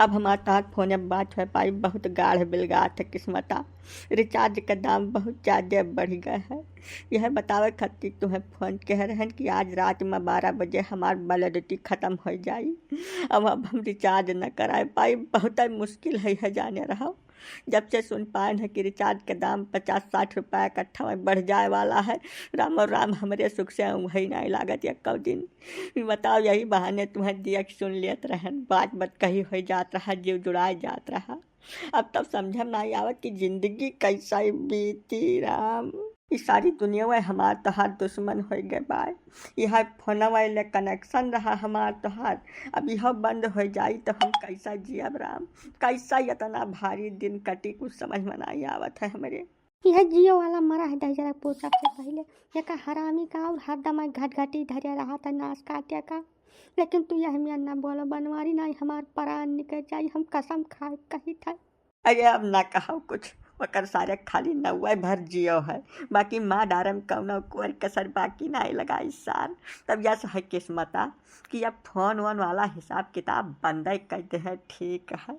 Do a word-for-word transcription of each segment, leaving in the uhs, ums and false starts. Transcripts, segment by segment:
अब हमार तोहार फोने बात होइ पाई, बहुत गाढ़ बिलगात है किस्मता। रिचार्ज के दाम बहुत ज्यादे बढ़ि गए है। यह बतावे खातिर तुहें फोन कहे रहन कि आज रात में बारह बजे हमार वैलिडिटी खतम होइ जाई। अब, अब हम रिचार्ज न कराए पाई, बहुत मुश्किल है, है जाने रहो। जब से सुन पाए हैं कि रिचार्ज के दाम पचास साठ रुपया इकट्ठा में बढ़ जाए वाला है, राम और राम, हमरे सुख से वही नहीं लागत एक्को दिन। बताओ, यही बहाने तुहें दिया कि सुन लेत रहन, बात बतकही होइ जात रहा, जीव जुड़ाए जात रहा। अब तब समझ में नहीं आवत कि जिंदगी कैसा ही बीती राम। ई सारी दुनिया में हमार तोहार दुश्मन होइ गए बाय। यह फोनवा ले कनेक्शन रहा हमार तोहार, अब यह बंद होइ जाई तो हम कैसा जियब राम, कैसा इतना भारी दिन कटी, कुछ समझ में नहीं आवत है हमरे। यह जियो वाला मरा है दहिजरा पोछा से पहले, एका हरामी का और हरदम घटघटी धरे रहा था नाश काटे का। लेकिन तू यह मियाँ ना बोलो बनवारी, ना ही हमार परान निकल जाई, हम कसम खाए कही था। अरे अब ना कहो कुछ, ओकर सारे खाली नौवे भर जियो है, बाकी मार डारम कौनो कोर कसर बाकी ना लगाई सार। तब यस है किस्मता कि अब फोन वोन वाला हिसाब किताब बंदे कर दे है, ठीक है।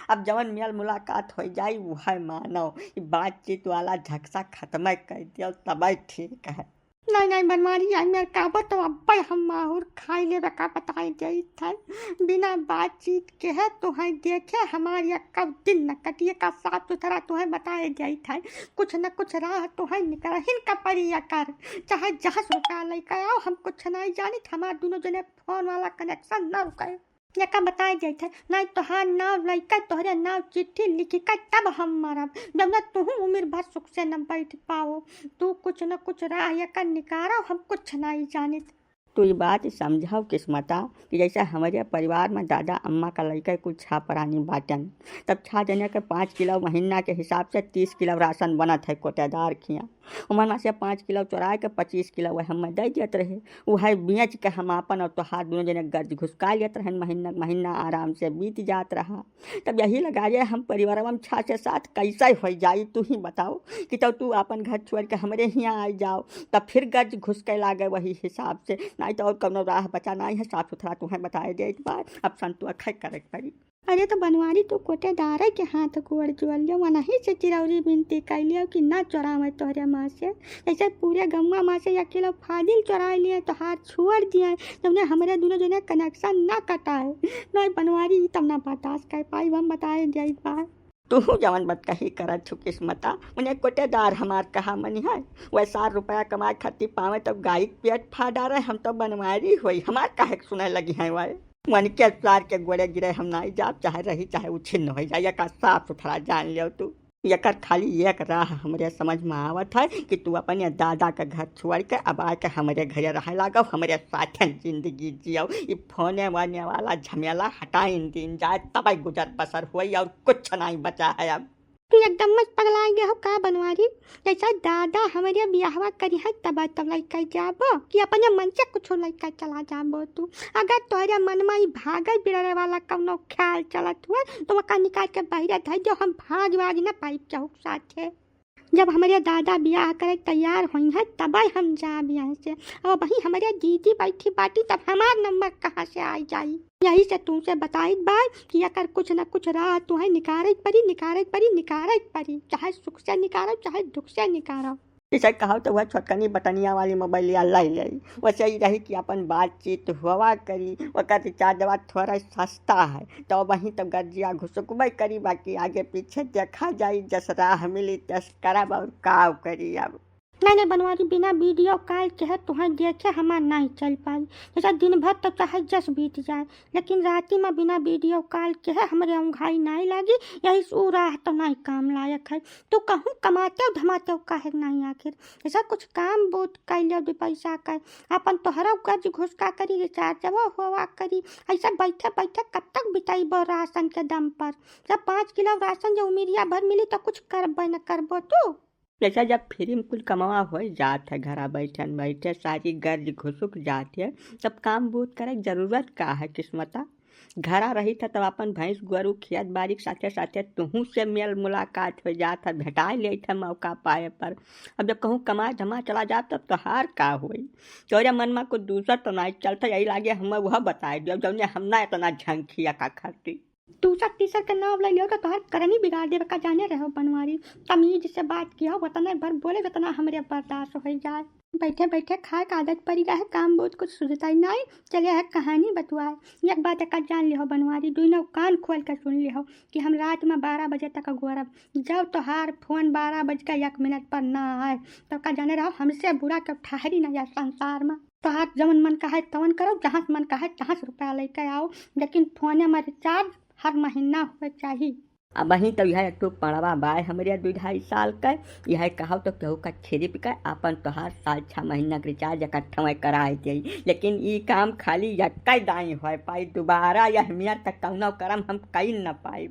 अब जवन मियल मुलाकात होइ जाई, वह मानो, ई बातचीत वाला झकसा खत्म कर दियो, तबे ठीक है। नहीं, नहीं, बनवारी, आई मेर काबो तो अब्बे हम माहुर खाई लेबे का बताई देइत है। बिना बातचीत के है तुहें देखे हमार यक्का दिन न कटिए का साफ सुथरा तुहें बताए देइत है। कुछ न कुछ राह तुहें निकरहिन का परी एकर। चाहे जहस रुपया लेके आओ, हम कुछ नहीं जानित, हमार दुनो जने फोन वाला कनेक्शन न रुके। एका बताए जाइत है, नाई तोहार नाव लइका तोहरे नाव चिट्ठी लिखिका तब हम मरब, जब ना तुहू उमिर भर सुख से न बैठ पाओ। तू कुछ न कुछ राह एका निकारो, हम कुछ नाई जानित। तू ई बात समझाओ किस्मता कि जैसे हमरे परिवार में दादा अम्मा का लइका कुल छह प्राणी बाटन, तब छह जने के पाँच किलो महीना के हिसाब से तीस किलो राशन बनत है कोटेदार खिया। उमन में से पाँच किलो चोराए के पच्चीस किलो वह हमें दे देत रहे। वह बेच के हम आपन और तोहार दुनो जने गर्ज घुसका लेत रहन। महीना महीना आराम से बीत जात रहा। तब यही लगा जे हम परिवारवा में छह से सात कैसे होइ जाई, तू ही बताओ कि तब तू आपन घर छोड़ के हमरे हियाँ आ जाओ, तब फिर गर्ज घुसके लागे वही हिसाब से, नहीं तो और कौनो राह बचा नहीं है। साफ सुथरा तुहें बताए देइत बा, अब संतोष है करे के पड़ी। अरे तो बनवारी, तू कोटेदारे के हाथ गोड़ जोड़ लियो, वनही से चिरौरी बिनती कइ लियो कि ना चोरावे तोहरे माँ से। जैसे पूरे गौवा माँ से एक किलो फाजिल चोराइ लिए, तोहार छोड़ दिए, जौने हमरे दुनो जने कनेक्शन ना कटाए। नहीं बनवारी, ई तब ना बर्दाश्त कर पाई, हम बताए जाइत बा। तू जवन बतकही करत छु किस्मता, उन्हें कोटेदार हमार कहा मनी है। वह सार रुपया कमाए खातिर पावे तब गाय के पेट फाड़ डारे, हम तो बनवारी होई, हमार काहे के सुने लगी है वह। मन के सार के गोड़े गिरे हम नाई जाब, चाहे रही चाहे उछिन्न होइ जाए, एका साफ सुथरा जान लियो तू। एकर खाली एक राह हमरे समझ में आवत है कि तू अपने दादा के घर छोड़ के अब आके हमरे घरे रहे लागो, हमरे साथे जिंदगी जियो। ई फोने वोने वाला झमेला हटाइन दिन जाए, तबे गुजर बसर होई और कुछ नाई बचा है अब। तू एकदम मत पगलाइ गए हो का बनवारी? जैसा दादा हमरे बियाहवा करी है तब तब लइका जाबो कि अपने मन से कुछ लइका चला जाबो तू? अगर तोहरे मन में ई भागल बिरड़े वाला कौनो ख्याल चलत हुए तो ओका निकाल के बहरे धइ दो, हम भाग वाग न पाइब केहू के साथे। जब हमरे दादा बियाह करे तैयार होई है तबे हम जाब यहाँ से। अब वही हमरे दीदी बैठी बाटी तब हमार नंबर कहाँ से आ जाई? यही से तुमसे बताइत बा कि एकर कुछ न कुछ राह तुहें निकारे के परी, निकारे के परी, निकारे के परी, चाहे सुख से निकारो, चाहे दुख से निकारो। इसे कहो तो वह छोटकनी बटनिया वाली मोबाइलिया लाई ले, वैसे ही रही कि अपन बातचीत हुआ करी, ओकर रिचार्जवा थोड़ा सस्ता है, तो वहीं तो गर्जिया घुसुकबे करी, बाकी आगे पीछे देखा जाई, जस राह मिली तस करब और काव करी अब। नहीं, नहीं बनवारी, बिना वीडियो कॉल के है तुहें देखे हमार नहीं चल पाई। जैसा दिन भर तो चाहे जस बीत जाए, लेकिन राती में बिना वीडियो कॉल के है हमरे औंघाई नहीं लागी, यही से ऊ राह तो नहीं काम लायक है। तू कहूँ कमाते हो धमाते हो काहे नहीं आखिर? ऐसा कुछ काम बूत कर लियो दू पैसा कर, अपन तोहरा कर्ज घुसका करी, रिचार्जवा होवा करी। ऐसा बैठे बैठे कब तक बिताइबो राशन के दम पर? जब पाँच किलो राशन जो उमिरिया भर मिली तो कुछ करबे न करबो तू। जैसा जब फ्री में कुल कमावा हो जात है, घरा बैठन बैठे सारी गर्ज घुसुक जात है, तब काम बूत करे के जरूरत का है किस्मता? घरा रही था तब अपन भैंस गोरू खेत बाड़ी के साथे साथे तुहू से मेल मुलाकात हो जात है, भेटाए लेत है मौका पाए पर। अब जब कहूँ कमाए धमा चला जात तब तोहार का होई? तोरे मन में कुछ दूसर तो नहीं चलता, यही लागे हमें वह बताए दियो जौने हम ना इतना झंखिया का खरती। दूसर तीसर के नाव ले लियो तो तोहर करनी बिगाड़ देबे का, जाने रहो बनवारी। तमीज से बात किहो, वतने भर बोले जतना हमरे बर्दाश्त होइ जाए। बैठे बैठे खाए का आदत पड़ी रहे, काम बहुत कुछ सुझता ही नाई। चले है कहानी बतुआए। एक बात एका जान लिहो बनवारी, दुइनो कान खोल के सुन लिहो कि हम रात में बारह बजे तक अगोरब। जब तोहार फोन बारह बज के एक मिनट पर ना आए, तब का जाने रहो हमसे बुरा केहू ठहरी ना या संसार में। तोहार जवन मन कहे तवन करो, जहाँ से मन कहे तहाँ से रुपया लेके आओ, लेकिन फोने में रिचार्ज हर महीना होए चाही। अबहीं तो यह एक ठो पड़वा बाय हमरे दुई ढाई साल के, यह कहो तो केहू का छिरिप के आपन तोहार साल छह महीना के रिचार्ज इकट्ठा में कराए देई, लेकिन ई काम खाली यक्कै दाई होए पाई, दोबारा यह मियाँ तक कौनो करम हम कई न पाई।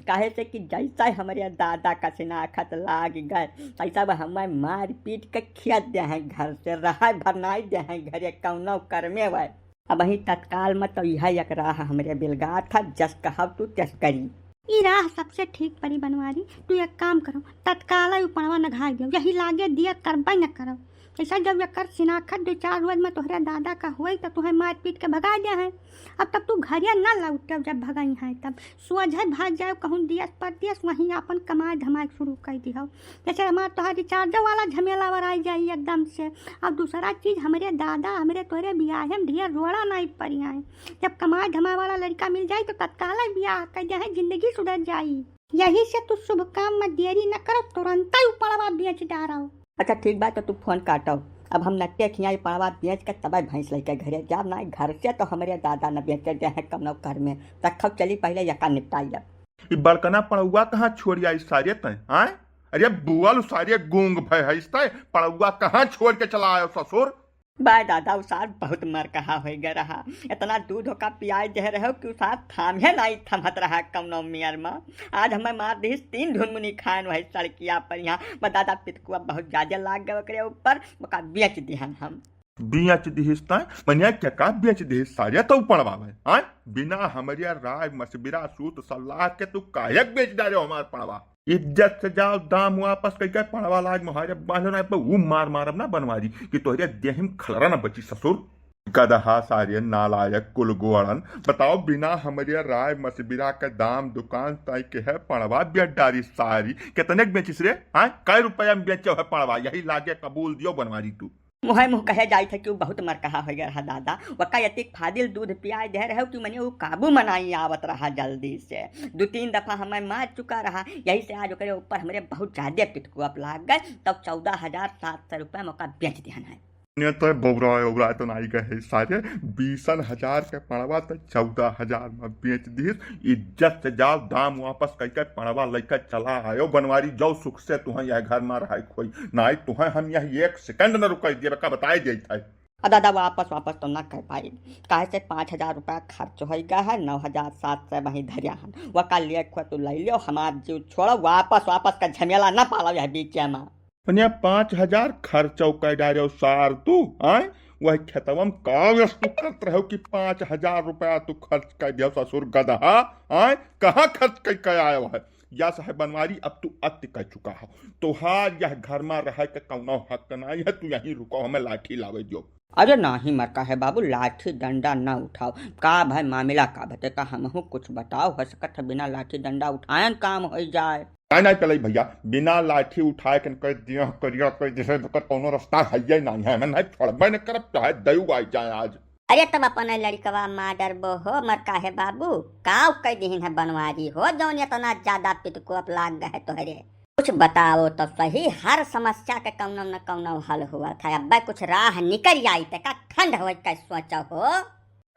काहे से कि जैसा हमरे दादा का सिनाखत लाग गए, तैसा वह हमें मार पीट के खिया दे हैं घर से, रहा भरनाई दे हैं घरे कौनो करमे वह। अबहीं तत्काल में तो यह एक राह हमरे बिलगात है, जस कहब तू तस करी। ई राह सबसे ठीक पड़ी बनवारी। तू एक काम करो, तत्काल ही उपड़वा नघाई दो, यही लागे दिया करबे न करो। ऐसा जब एकर सिनाखत दो चार रोज में तोहरे दादा का होई तो तुहे मार पीट के भगा दे हैं। अब तब तू घरे न लौटब, जब भगई हैं तब सोझे भाग जाओ कहूँ दियस परदेस, वहीं आपन कमाए धमाए शुरू कर दिहो। जैसे हमार तोहार रिचार्जो वाला झमेला वराई जाई एकदम से। और दूसरा चीज, हमरे दादा हमरे तोहरे बियाहे में ढेर रोड़ा नाई पड़ी हैं। जब कमाए धमाए वाला लड़का मिल जाई तो तत्काल ही बियाह कर दे हैं, जिंदगी सुधर जाई। यही से तू शुभ काम में देरी न करो, तुरंत ही उपड़वा बेच डारो। अच्छा ठीक बा, तो तू फोन काटो। अब हम नट्टे खियाई पड़वा बेच के तबे भैंस लेके घरे जाब, ना घर से तो हमरे दादा न बेचे दे हैं कौनो करमे। रखो चली पहले यका निपटाई अब। ई बड़कना पड़ौआ कहाँ छोड़ आई सारे तय, आय? अरे बुआ लो सारे गूंग भय है इस तय, पड़ौआ कहाँ छोड़ के चला आयो ससुर? बाय दादा, उ सार बहुत मरकहा होइ गए रहा। इतना दूध ओका पियाई दे रहो कि उ सार थाम्हे नाई थमत रहा कौनो मेर में। आज हमें मार दिहिस तीन धुनमुनी खान वही सड़किया पर यहाँ। बा दादा पितकुआ बहुत ज्यादा लाग गए ओकरे ऊपर, ओका बेच दिहन हम। बेच दिहिस तय? मनिया के का बेच दिहिस सारे तो पड़वा भाई? हाँ? बिना हमरिया राय मशविरा सूत सलाह के तू काहे बेच डारे हो हमार पड़वा? इज्जत से जाओ, दाम वापस कइके पड़वा लाज मोहारे बांधो ना, पर ऊ मार मारब ना बनवारी कि तोहरे देह में खलरा ना बची ससुर। गदहा सारे नालायक कुल गोड़न, बताओ बिना हमरे राय मशविरा के दाम दुकान तय के है पड़वा बेच डारी सारी। कितने के बेचिस रे? हाँ, कै रुपया में बेचो है पड़वा? यही लागे कबूल दियो बनवारी तू। मुँहे मुँह कहे जाइत है कि उ बहुत मरकहा होइ गया रहा दादा। वका यतिक फादिल दूध पियाए दे रहे कि मने उ काबू में नाई आवत रहा जल्दी से। दू तीन दफा हमें मार चुका रहा, यही से आज ओकरे ऊपर हमरे बहुत ज्यादा पितकुअप लाग गए। तब चौदह हजार सात सौ रुपये में ओका बेच दिहन है। ने तो बौराए उबराए तो नाई गए सारे, बीसन हजार के पड़वा तो चौदह हजार में बेच दिहिस। इज्जत से जाओ, दाम वापस कइके पड़वा लइके चला आयो बनवारी, जाओ सुख से तुहें यह घर में रहे खोई। नाई तुहें हम यह एक सेकंड न रुकई देबे का बताए देत है। अब दादा वापस, वापस तो ना कर पाई, काहे से पाँच हजार रुपया खर्च होइ गया है, नौ हजार सात सौ वहीं धरिया हन। वका लिए खुआ तू ले लियो, हमार जीव छोड़ो, वापस, वापस का झमेला ना पालो यह बीचे में। मनिया पाँच हजार खर्चौ कै डारेउ सार तू, आय? वह खेतवा में का व्यस्त करत रहो कि पाँच हजार रुपया तू खर्च कै दियो ससुर गदहा, आय? कहाँ खर्च कै कै आयो है? या साहेब बनवारी, अब तू अति कै चुका हो। तोहार यह घर में रहे के कौनो हक नाई है, तू यहीं रुको, हमें लाठी लावे दियो। अरे नाही मरकहे बाबू, लाठी डंडा ना उठाओ। का भाई मामला का बते का हमहू कुछ बताओ, हो सकत है बिना लाठी डंडा उठायन काम होइ जाए। नाई, नाई, पेलई भैया, बिना लाठी उठाए के इनके दिया करिया कर जैसे ओकर कौनो रास्ता हइये नाई है, मैं नाई छोड़बे न करब, चाहे दयू आई जाए आज। अरे तब अपन लड़कवा मार डरबो हो मरकहे बाबू, काव कह दिहिन है बनवारी हो, जौन इतना ज्यादा पितकोप लाग गए तोहरे। कुछ बताओ तो सही, हर समस्या के कौनो न कौनो हल हुआ था, अब्बे कुछ राह निकल आई ते का ठंड होई के सोचो हो।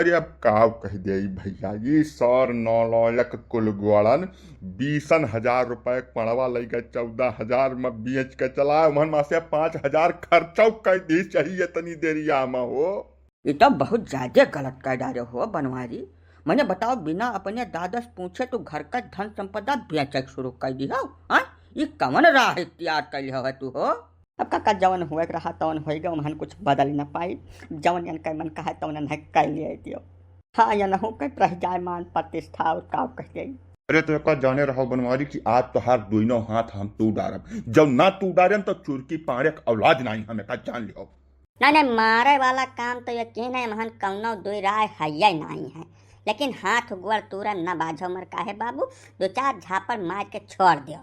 अरे अब काव कह देई भैया, ई सर नौलौलक कुल ग्वाड़न बीसन हजार रुपए के पड़वा लइके चौदह हजार में बेच के चला, उमन मा से पाँच हजार खर्चौ कर दी चाहिए तनी देरिया में हो। ई तो बहुत ज्यादा गलत कह डारे हो बनवारी। मने बताओ, बिना अपने दादस पूछे तू घर का धन संपदा बेचे के शुरू कर दी हो, हाँ? ई कवन राह इख्तियार कर लियो है तू हो? अब काका, जवन होए के रहा तवन होई गए, उमहन कुछ बदल न पाई। जवन इनके मन कहे तवन इन्हें कर लिए दियो। हाँ, यनहू के रह जाए मान प्रतिष्ठा और काव कह गई। अरे तो एका जाने रहो बनवारी कि आज तोहार दोनों हाथ हम तू डारब, जब ना तू डारेन तो चुरकी पाड़े के औलाद नाई हम, एका जान लियो। नहीं, नहीं, मारे वाला काम तो यकीन है, महन कौनो दुई राय हइये नाई है। लेकिन हाथ गोड़ तूरा न बाझो मर, काहे बाबू, दो चार झापड़ मार के छोड़ दियो।